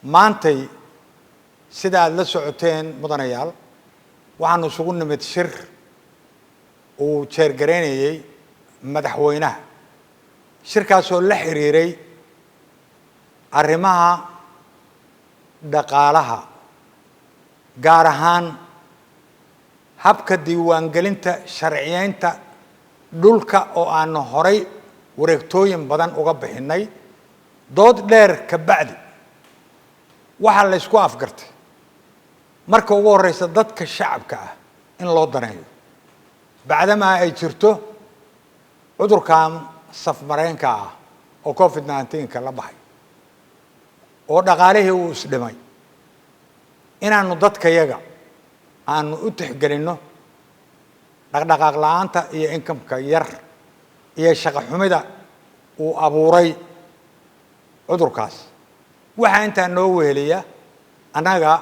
Maantay, sida aada la socoteen, mudanayaal, waxaanu isugu nimid shir uu chair-garaynayey madaxweynaha, shirkaasoo la xiriiray arrimaha dhaqaalaha, gaar ahaan habka diiwaangelinta sharciyeynta dhulka oo aanu horay wareegtooyin badan uga bixinnay. Dood dheer ka bacdi, waxaa la ysku afgartay marka ugu horeysa dadka shacabka ah in loo daneeyo, bacdamaa ay jirto cudurkan safmareenka ah oo COVID-19-ka la baxay oo dhaqaalihii uu isdhimay, inaanu dadkayaga aanu u tixgelinno dhaqdhaqaaq la-aanta iyo income-ka yar iyo shaqo xumida uu abuuray cudurkaas. Waxaa intaa noo weheliya, annaga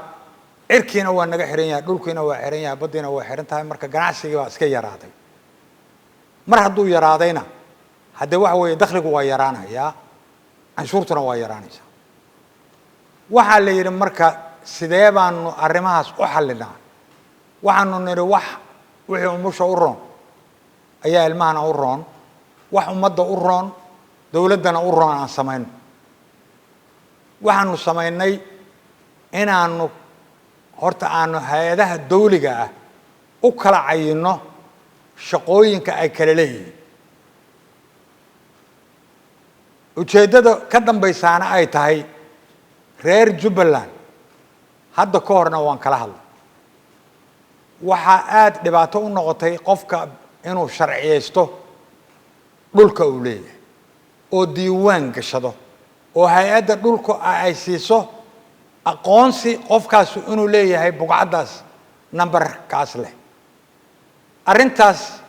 cirkiina waa naga xiran yahay, dhulkiina waa xiran yahay, baddiina waa xiran tahay. Marka ganacsigii baa iska yaraaday. Mar hadduu yaraadayna, haddee waxa weeye dakhligu waa yaraanayaa, canshuurtuna waa yaraanaysaa. Waxaa la yidhi, marka sidee baanu arrimahaas u xallinaa? Waxaanu nidhi, wax wixii umusha u roon ayaa ilmahana u roon, wax ummadda u roon, dowladdana u roon aan samayno. Waxaanu samaynay inaanu horta aanu hay-adaha dawliga ah u kala cayino shaqooyinka ay kala leeyihiin, ujeeddada ka dambaysaana ay tahay reer Jubbaland. Hadda ka horna waan kala hadlay. Waxaa aada dhibaato u noqotay qofka inuu sharciyeysto dhulka uu leeyahay oo diiwaan gashado oo hay-adda dhulka ay siiso aqoonsi qofkaas inuu leeyahay bugcaddaas nambarkaas leh. Arrintaas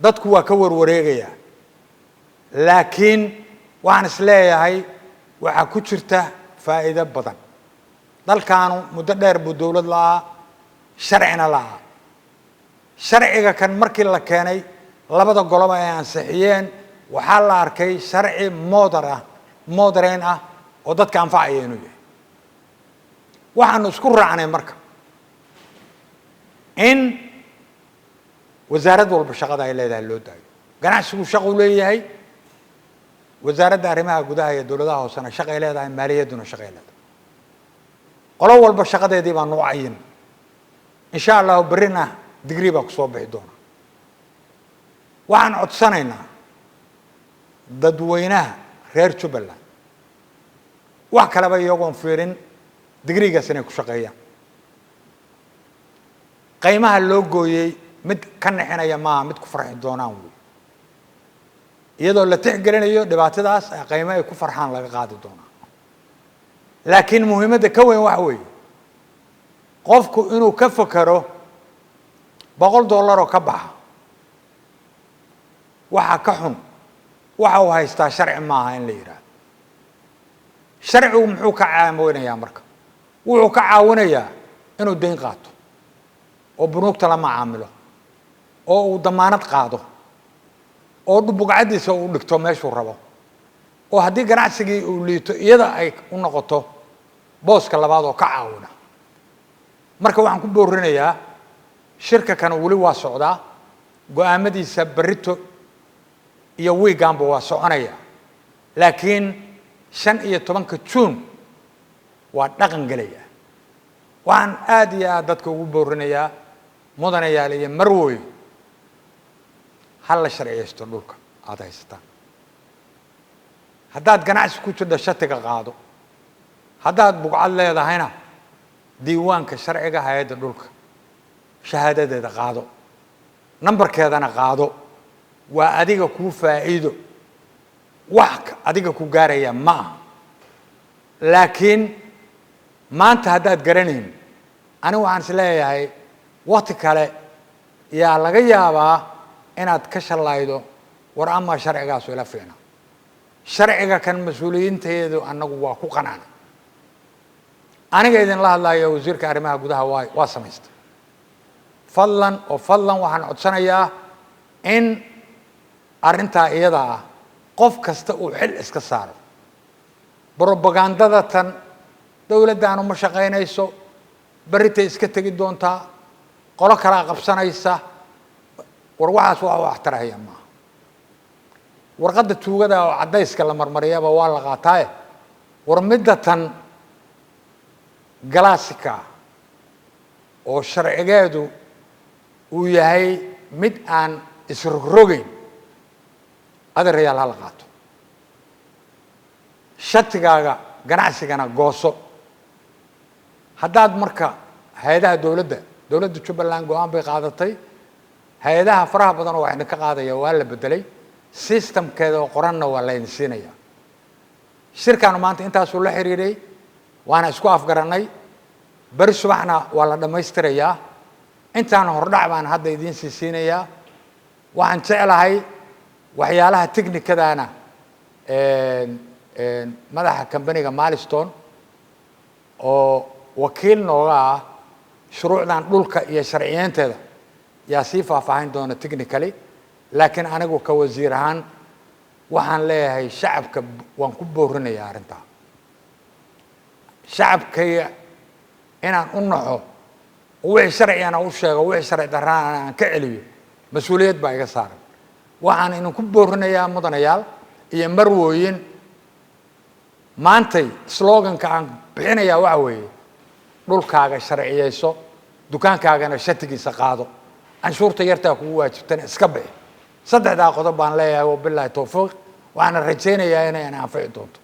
dadku waa ka warwareegayaa, laakiin waxaan is leeyahay waxaa ku jirta faa'iido badan. Dalkaanu muddo dheer buu dowlad la'aa, sharcina la'aa. Sharciga kan markii la keenay, labada goloba ay ansixiyeen, waxaa la arkay sharci moder ah, modern ah oo dadka anfacaya inuu yahay. Waxaanu isku raacnay marka in wasaarad walba shaqada ay leedahay loo daayo. Ganacsigu shaquu leeyahay, Wasaaradda Arrimaha Gudaha iyo Dowladaha Hoosena shaqay leedahay, maaliyadduna shaqay leedahay. Qolo walba shaqadeedii baa noo cayin. Insha Allahu berrina digrii baa kusoo bixi doona. Waxaan codsanaynaa dadweynaha reer Jubbaland, wax kaleba iyagoon fiirin, digrigaas inay ku shaqeeyaan. Qiimaha loo gooyey mid ka nixinaya maaha, mid ku farxi doonaan wey. Iyadoo la tixgelinayo dhibaatadaas, qiimo ay ku farxaan laga qaadi doonaa. Laakiin muhiimadda ka weyn waxa weeye qofku inuu ka fekero $100 oo ka baxa waxa ka xun waxa uu haystaa sharci maaha in la yidhaahdo. Sharcigu muxuu ka caawinayaa? Marka wuxuu ka caawinayaa inuu dayn qaato oo bunuugta la macaamilo oo uu damaanad qaado oo bugcaddiisa uu dhigto meeshuu rabo, oo haddii ganacsigii uu liito iyada ay u noqoto booska labaad oo ka caawina. Marka waxaan ku boorinayaa, shirka kan weli waa socdaa, go-aamadiisa berrito iyo wiigaanba waa soconaya, laakiin 15-ka Juun waa dhaqan gelaya. Waxaan aada iyo aad dadka ugu boorinayaa, mudanayaal iyo marwoy, ha la sharciyaysto dhulka aada haysataan. Haddaad ganacsi ku jidho, shatiga qaado. Haddaad bugcad leedahayna, diiwaanka sharciga hay-adda dhulka shahaadadeeda qaado, nambarkeedana qaado. Waa adiga kuu faa'iido, wax adiga ku gaaraya ma aha. Laakiin maanta haddaad garanayn, anigu waxaan is leeyahay wakti kale yaa laga yaabaa inaad ka shallaydo war ama sharcigaasu ila fiicna. Sharciga kan mas-uuliyiinteedu annagu waa ku qanacna. Aniga idinla hadlayo, wasiirka arrimaha gudaha, waa samaystay. Fadlan oo fadlan, waxaan codsanayaa in arrintaa iyada ah qof kasta uu xil iska saaro. Brobagandada tan Dowladdaanu ma shaqaynayso, berritay iska tegi doontaa, qolo kalaa qabsanaysa. War waxaas wax wax tarahaya maaha. Warqadda tuugada oo caddayska la marmariyaba waa la qaataaye. War midda tan galaasika oo sharcigeedu uu yahay mid aan isrogrogeyn, adeerayaal, ha la qaato. Shatigaaga ganacsigana gooso. Haddaad marka hay-adaha dowladda, dowladda Jubbaland go-aan bay qaadatay. Hay-adaha faraha badan oo wax idinka qaadaya waa la bedelay, systemkeeda oo qoranna waa laydin siinaya. Shirkaanu maanta intaasuu la xiriiray, waana isku afgarannay. Beri subaxna waa la dhammaystirayaa. Intaan hordhac baan hadda idiin sii siinayaa. Waxaan jeclahay waxyaalaha technicadana madaxa kambaniga Milestone oo wakiil nooga ah shuruucdan dhulka iyo sharciyeynteeda yaa sii faahfaahin doona technically. Laakiin anigu ka wasiir ahaan waxaan leeyahay, shacabka waan ku boorinayaa arrintaa. Shacabkayga inaan u naxo oo wixii sharcigana u sheego, wixii sharci darraana aan ka celiyo, mas-uuliyad baa iga saaran. Waxaan idinku boorinayaa, mudanayaal iyo marwooyin, maantay sloganka aan bixinayaa waxa weeye: dhulkaaga sharciyeyso, dukaankaagana shatigiisa qaado, canshuurta yartaa kugu waajibtana iska bixi. Saddexdaa qodob baan leeyahay. Wabilaahi towfiiq. Waxaana rajaynayaa inay anfici doonto.